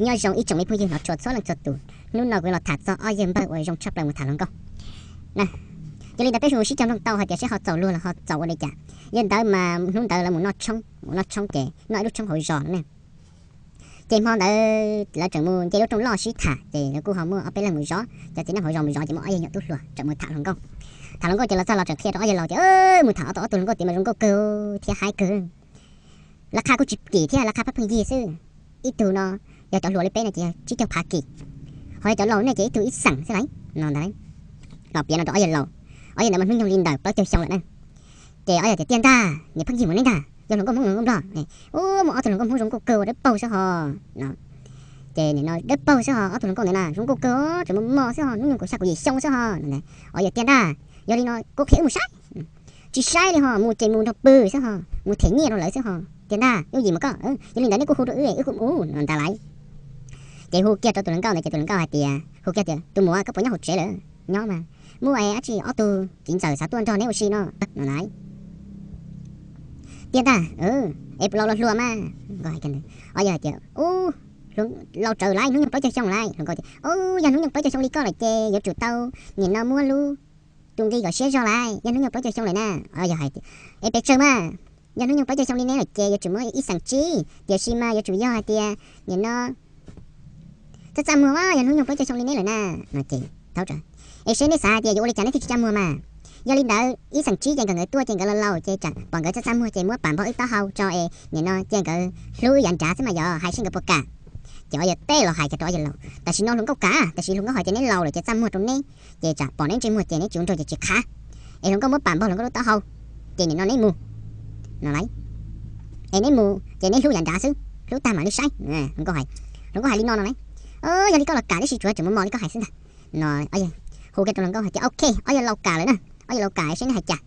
Nyob zoo ib tsoom me phooj ywg no txhua txhua leej txhua tus, hnub no kuv los tham txog ob yawg npawg uas zoo tshaj plaws mus tham hluas nkauj na. Yog li ntawd peb mus sib cog mloog tau hais tias seb ho txaus luag los ho txaus ua li cas. Yawg ntawd mas hnub ntawd lawv mus noj tshoob, mus noj tshoob ces noj ib lub tshoob hauv zos no ne. Ces hmo ntawd lawv tseem mus nce lub rooj loj sib tham ces lawv kuj ho muaj ob peb leeg mus zov, cov txiv neej hauv zos mus zov ces muaj ob yawg nyuam tub hluas tseem mus tham hluas nkauj. Tham hluas nkauj ces los txog los tseem qhia rau ob yawg laus tias, mus tham ob tug hluas nkauj tid mas zoo nkauj kawg thiab haib kawg. Lawv qha kuj tsis kim thiab, lawv qha phaj pheej yig xwb. Ib tug no yog cov hluas li peb no ces yog tsib caug phav kim, ho yog cov laus nej ces ib tug ib xeem xwb lauj no ntag. Los piav no rau ob yawg laus, ob yawg ntawd mas hnub nyoog li ntawm plaub caug xyoo lawm na. Ces ob yawg tias, tiag ntag, niam pheej yig mus nej ntag, yog hluas nkauj Hmoob hluas nkauj Nplog. Ub, muaj ob tug hluas nkauj Hmoob zoo nkauj kawg dawb paug xwb ho no. Ces nim no dawb paug xwb ho, ob tug hluas nkauj ntawd na zoo nkauj kawg os, tseem mos mos xwb ho, hnub nyoog kaum xya kaum yim xyoo xwb ho. Ob yawg tias, tiag ntag, yog li no kuv qhia wb mus saib. Tsis saib li ho, mus ces mus nrog pw xwb ho, mus them nyiaj rau lawv xwb ho. Tias ntag, yooj yim mas koj, yog li ntawd nej kuj hu rau wb, wb kuj mus no ntag lauj. Ces hu kiag rau tus hluas nkauj ntawd ces tus hluas nkauj hais tias, hu kiag tias, tus muam, koj puas nyob hauv tsev lawm? Nyob mas. Muaj dab tsi ob tug txiv ntxawm xav tuaj nrog neb ua si no no lauj. Tiag ntag, es puas laus los hluas mas? Ob yawg hais tias, ub, laus tsawv lauj, hnub nyoog plaub caug xyoo lauj. Hluas nkauj tias, ub, yog hnub nyoog plaub caug xyoo li koj lawm ces yuav tsum tau nim no muab lub tus nqi kom siab zog lauj, yog hnub nyoog plaub caug xyoo lawm na. Ob yawg hais tias, es pes tsawg mas? Yog hnub nyoog plaub caug xyoo li neb lawm ces yuav tsum muab ib xeem tsib, tiam sis mas yuav tsum yog hais tias nim no txaj txaj muag, yog hnub nyoog plaub caug xyoo li neb lawm na. No ces, es seb neb xav hais tias yuav ua li cas neb thiaj tsis txaj muag mas. Yog li ntawd ib xeem tsib ces nkawd nkawd tuaj ces nkawd laus laus ces tsam pom nkawd txaj txaj muag ces muab pam npog wb taub hau tso es nim no cia nkawd hlub wb yav nrad xwb mas yog hais seb nkawd puas kam. Ces ob yawg teb los hais kiag rau ob yawg laus, tam sim no hluas nkauj kam, tam sim hluas nkauj hais tias neb laus lawm ces txaj muag rau neb, ces tsam pom neb ntsej muag ces neb tsis ua nraug ces tsis qhav. Es hluas nkauj muab pam npog hluas nkauj lub taub hau, ces nim no neb mus no lauj. Es neb mus ces neb hlub yav nrad xwb, hlub tag mam li saib. Hluas nkauj hais, hluas nkauj hais li no no lauj. Yog li koj los kam, tab sis tsuav tseem mos mos li koj hais xwb ntag. No ob yawg hu kiag rau hluas nkauj hais tias, ok, ob yawg laus kam lawm na, ob yawg laus kam seb neb hais cas.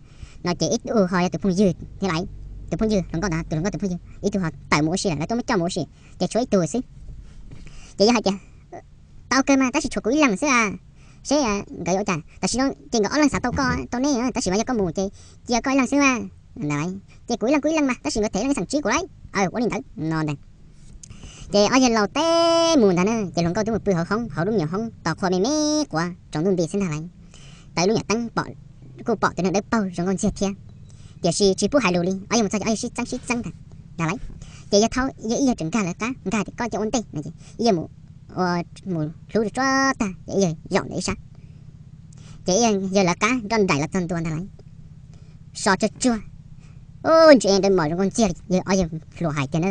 No ces ib tug ho yog tus phooj ywg thiab lauj, tus phooj ywg hluas nkauj ntawd, tus hluas nkauj tus phooj ywg, ib tug ho tawm mus ua si lawm, lawv tuaj muab coj mus ua si, ces tshuav ib tug xwb. Ces yawg hais tias, tau kawg mas, tab sis tshuav kuv ib leeg xwb a, seb nkawd yuav ua cas. Tam sim no ces nkawd ob leeg xav tau koj, tau neb, tab sis mas yog koj mus ces cia koj ib leeg xwb mas. Ces kuv ib leeg, kuv ib leeg mas, tab sis nkawd them ib leeg ib xeem tsib kuv lauj, ua li ntawd no ntag. Ces ob yawg laus teb mus ntag na, ces hluas nkauj twb mus pw hauv hoob, hauv lub me nyuam hoob tos qhua me me quav tsaus ntuj nti xwb ntag lauj. Tau ib lub nyuam teeb pom, kuj pom tus neeg dawb paug zoo nkauj ntxiag thiab, tiam sis tsis pub hais lus li. Ob yawg mus txog ces ob yawg sib txeeb sib txeeb ntag, ntag lauj. Ces yawg thaub, yawg ib yawg tseem nkag lawv qab, nkag tias koj coj ua ntej no ces ib yawg mus, mus hlub tsuag tsuag tag ces ib yawg zaum ntawm ib sab. Ces ib yawg, yawg lawv qab nroj nraim los txog ntua ntag lauj. So tsuag tsuag, ub, ntsia nrov mos zoo nkauj ntxiag li yawg, ob yawg hluas hais tiag na.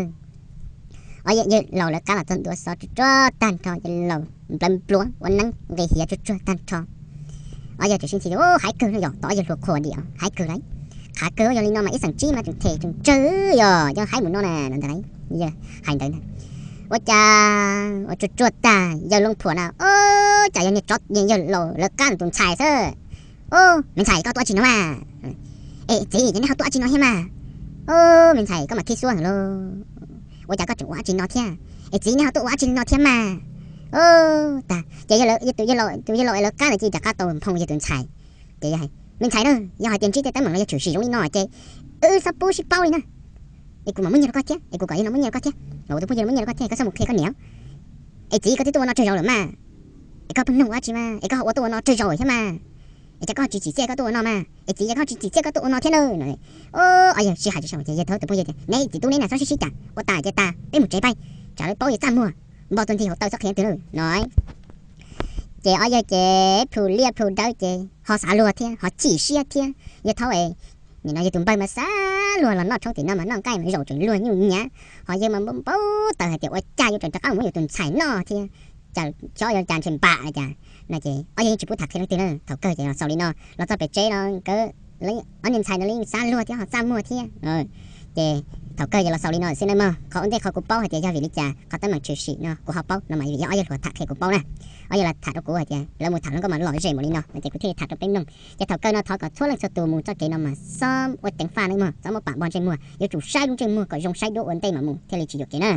Ob yawg laus lawv qab los txog ntua, so tsuag tsuag tag nrho, yawg laus nplawv npluav ua neeb nqis hiav tsuag tsuag tag nrho. Ob yawg tseem sib ntxhi tias, ub, haib kawg no yog tau ob yawg hluas qhuas diam, haib kawg lauj. Qhav kawg, yog li no mas ib xeem tsib mas tseem them tseem tsawg, yog, yog haib mus no na no ntag lauj. Yawg hais ntawd ntag, ua cas ua tsuag tsuag tag yawg loo phuam na, ub, cas yog niag tsov, yawg laus lawv qab tus ntxhais xwb. Ub, me ntxhais, koj tuaj dab tsi no mas? Es txiv, ces neb ho tuaj dab tsi no thiab mas? Ub, me ntxhais, koj mas khib xuab heev lauj, ua cas koj tseem ua dab tsi no thiab? Es txiv, neb ho tuaj ua dab tsi no thiab mas? Ub, tag ces yawg, tus yawg laus lawv qab ntawd cia li rov qab tau nphoo yawg tus ntxhais. Ces yawg hais, me ntxhais na, yog hais tias ntsib tej teeb meem no yog tshwm sim zoo li no ces wb txhob pub sib paub li na. Es kuv mam muab nyiaj rau koj thiab, es kuv kom yawg no muab nyiaj rau koj thiab, los tus phooj ywg no muab nyiaj rau koj thiab, koj txhob mus qhia koj niam. Es txiv, koj twb tuaj ua no tsawg zaus lawm mas? Es koj pheej noog ua dab tsi mas? Es koj ho ua tuaj ua no tsawg zaus thiab mas? Es cas koj ho tsis tsim txiaj koj tuaj ua no mas? Es txiv, cas koj ho tsis tsim txiaj koj tuaj ua no thiab na? Ob yawg sib hais tsis sib hais ces yawg thaub tus phooj ywg tias, neb txiv tub neb na, txhob sib sib cam, ua tas ces tas, peb mus tsev pais, tsam lawv paub yawg txaj muag, npog tuaj ntxig hauv taw txhob qhia leej twg na no. Ces ob yawg ces plhus liaj plhus dawb ces ho xav luag thiab ho chim siab thiab. Yawg thaub, nim no yawg tus npawg mas xav luag los noj tshoob tim no mas noj nqaij mas zaum tseem luag nyuj nyav, ho yawg mas npau taws hais tias ua cas yuav tseem rov qab mus muab yus tus ntxhais noj thiab, cas xyov yuav cas ntshe npam no cas. No ces ob yawg yeej tsis pub tham qhia leej twg na, thaum kawg ces los xaus li no. Los txog pem tsev no nkawd ob niag ntxhais ntawd li xav luag thiab ho txaj muag thiab. Ces thaum kawg ces los xaus li no xwb nawb mog. Qhov ua ntej qhov kuv paub hais tias yog vim li cas qhov teeb meem tshwm sim no kuv ho paub no mas vim yog ob yawg hluas tham qhia kuv paub na. Ob yawg los tham rau kuv hais tias lawv mus tham hluas nkauj mas lom zem npaum li no no ces kuv thiaj li tham rau peb mloog. Ces thaum kawg no thov kom txhua leej txhua tus mus txoj kev no mas xob ua ceev faj nawb mog, txhob muab pam npog ntsej muag, yuav tsum saib lub ntsej muag kom zoo saib duab ua ntej mas mus thiaj li tsis yuam kev na.